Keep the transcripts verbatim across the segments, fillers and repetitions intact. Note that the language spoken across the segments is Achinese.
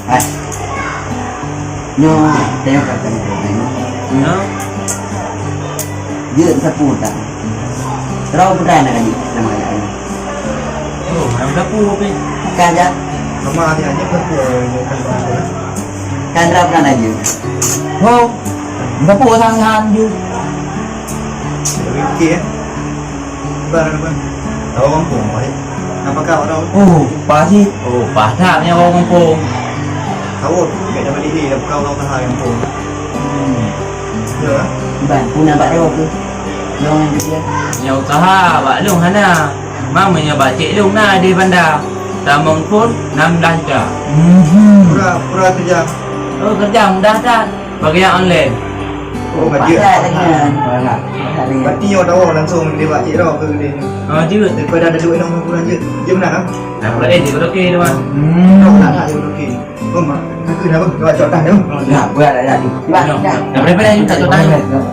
Hai. Nyoe, tengok kat kami. Nyoe. Jeuet sapu tak? Terus putra nak kaji nama ayah ni. Oh, mana sapu tapi? Kan jak. Nama ayah ni sapu, eh, kan sapu, eh. Kan terus putra nak jeuet. Oh, sapu sang han ju. Okey, eh. Bang, bang. Tahu kampung, Pak? Apa kau tahu? Oh, Pak Haji. Oh, Pak Haji, nyan orang kampung. Tahu, kat dalam diri, apa kau tahu tahan kampung? Hmm. Ya. Bang, pun nampak tahu ke? Dong yang dia. Nyan usaha, bak lôn hana. Mama nyan bak cik lôn na di bandar. Tamong pun enam belas juta. Mhm. Pura, pura kerja. Oh, kerja mudah tak? Bagian online. Oh, oh, kerja. Pakat dengan. Pakat. Berarti nyoe tahu langsung dia buat cik roh ke dia. Oh, jeuet. Daripada ada duit nong kurang jeuet. Dia benar kan? Nah, boleh jeuet okey tu, Bang. Hmm. Tahu nak tak jeuet okey. Oh, mak. Aku dah apa? Kau cakap dah tu. Oh, dah. Berat dah, dah. Dah. Dah. Dah berapa dah you tak cakap dah?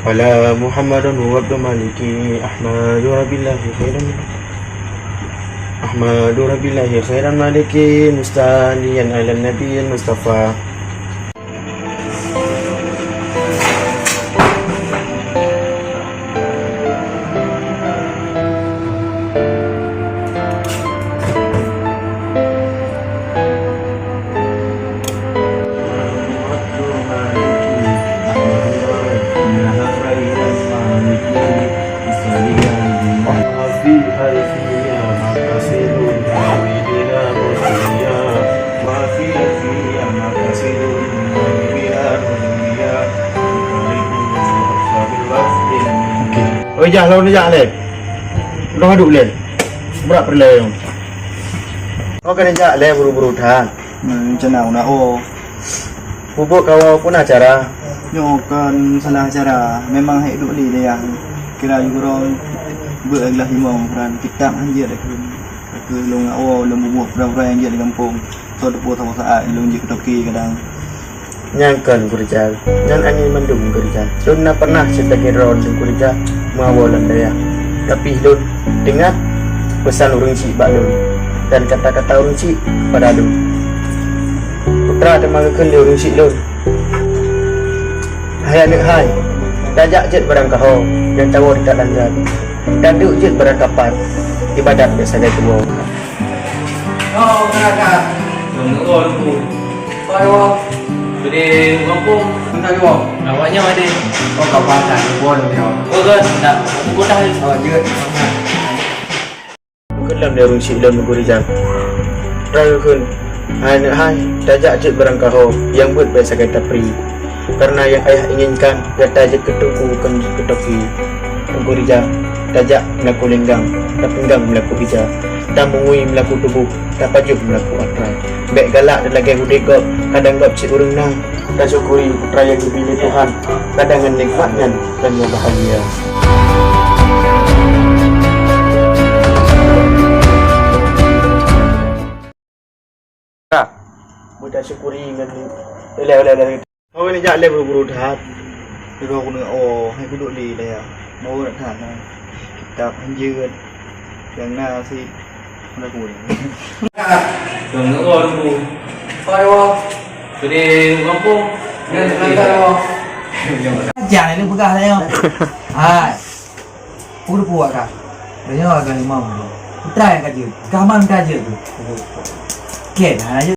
Qala Muhammadun wa abdu maliki Ahmadu Rabbillahi khairan Ahmadu Rabbillahi khairan maliki mustaniyan ala nabiyil mustafa. Okey. Oi, jah, lôn jak lé. Lôn hadôh lé. Brat peureulèe. Oh, keuneuk jak lé buru-buru that. Hmm, macam mana nak, oh. Peubuet kawa pun acara. Nyoe kon salah acara. Memang hai duek lé dayah. Kira yue keudroe beuet glah limong keuran kitab han jeuet keu, keu lôn awai lôn bubuet pura-pura nyang jeuet di gampông. Soe teupeu saboh saát lôn jeuet keu toke kadang. Nyang kon gurija, nyan angén mandum gurija. Lôn na pernah cit lagèe droe lôn gurija meuawai lam dayah. Tapi lôn teuingat peusan ureueng chik bak lôn dan kata-kata ureueng chik pada lôn. Putra teuma geukheun lé ureueng chik lôn, "Hai aneuk hai, tajak jeuet barangkaho nyang tawoe di talan jan. Taduek jeuet barangkapat, ibadat bèk sagai tuwoe." Oh, masyarakat. Tunggu, tunggu. Pak Dewa. Gede Gampong. Minta Dewa. Awaknya ada. Oh, kapan tak? Buat dia. Oh, kan? Tak. Aku dah. Oh, jeuet. Keulam lé ureueng chik lôn gurija. Raya kheun, "Hai aneuk hai, tajak jeuet barangkaho, nyang beuet bèk sagai tapri. Karena nyang ayah inginkan, gata jeuet keu teungku kon jeuet keu toke." Teungku Rijal, tajak meulaku lenggang, tapeunggang meulaku bija, tamungui meulaku tuboh, tapajoh meulaku atra. Bèk galak lagèe udép gob, kadang gob cit ureueng na. Tasyukuri putra nyang geubri lé Tuhan, kadang ngon nikmat nyan tanyoe bahagia. Ka. Beuta syukuri ngon ni. Uleh, uleh, uleh. Awai ni jak lé buru-buru that. Dulu aku nengok, oh, hai kuduk li dah ya. Mau nak that, ha. Kitab hanjeuet. Yang na si mana aku ni. Tunggu, tunggu. Pai, wah. Tadi mampu. Ngan tadi, wah. Jangan ni pegang saya. Hai. Peue teupeue ka? Meunyoe ka imam tu, putra nyang ka jeuet, ka aman ka jeuet tu. Ken, hana